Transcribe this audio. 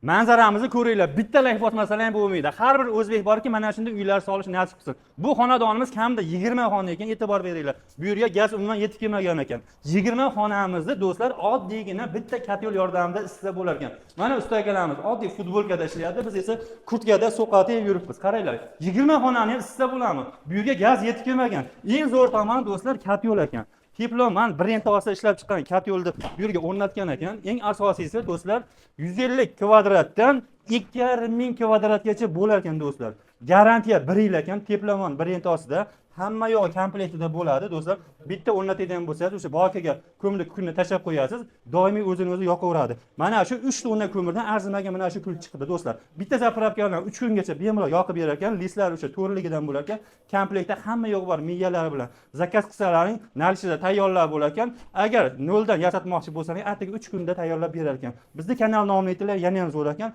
Manzaramizni ko'ringlar, bitta layk bosmasalar ham bo'lmaydi. Har bir o'zbek borki, mana shunday uylar solish nasib qilsin. Bu xonadonimiz kamida 20 xona ekan, e'tibor beringlar. Bu yerga gaz umuman yetib kelmagan ekan. 20 xonamizni, do'stlar, oddiygina bitta котёл yordamida isitsa bo'lar ekan. Mana usta akalarimiz oddiy futbolkada ishlayapti, biz esa kurtkada so'qatib yuribmiz. Qaranglar, 20 xonani ham isitsa bo'ladimi? Bu yerga gaz yetib kelmagan. Eng zo'r tomoni, do'stlar, котёл ekan. Teploman brend ostida ishlab chiqqan котёл ni bu yerga o'rnatgan ekan. Eng asosiysi, do'stlar, 150 kvadratdan 2500 kvadratgacha bo'lar ekan, do'stlar. Garantiya 1 yil ekan, Teploman brend ostida hamma yo'g'i komplektida bo'ladi, do'stlar. Bitta o'rnatadigan bo'lsangiz, o'sha bokiga ko'mirni, kukunni tashlab qo'yasiz, doimiy o'zini o'zi yoqaveradi. Mana shu 3 tonna ko'mirdan arzimagan mana shu kul chiqdi, do'stlar. Bitta заправка bilan 3 kungacha bemalol yoqib berar ekan, listlar o'sha to'rligidan bo'lar ekan. Komplektda hamma yo'q bor, miyalari bilan. Заказ qilsalaring, наличие da tayyorlar bo'lar ekan. Agar noldan yasatmoqchi bo'lsangiz, atigi 3 kunda tayyorlab berar ekan. Bizni kanal nomini aytinglar, yana ham zo'r ekan.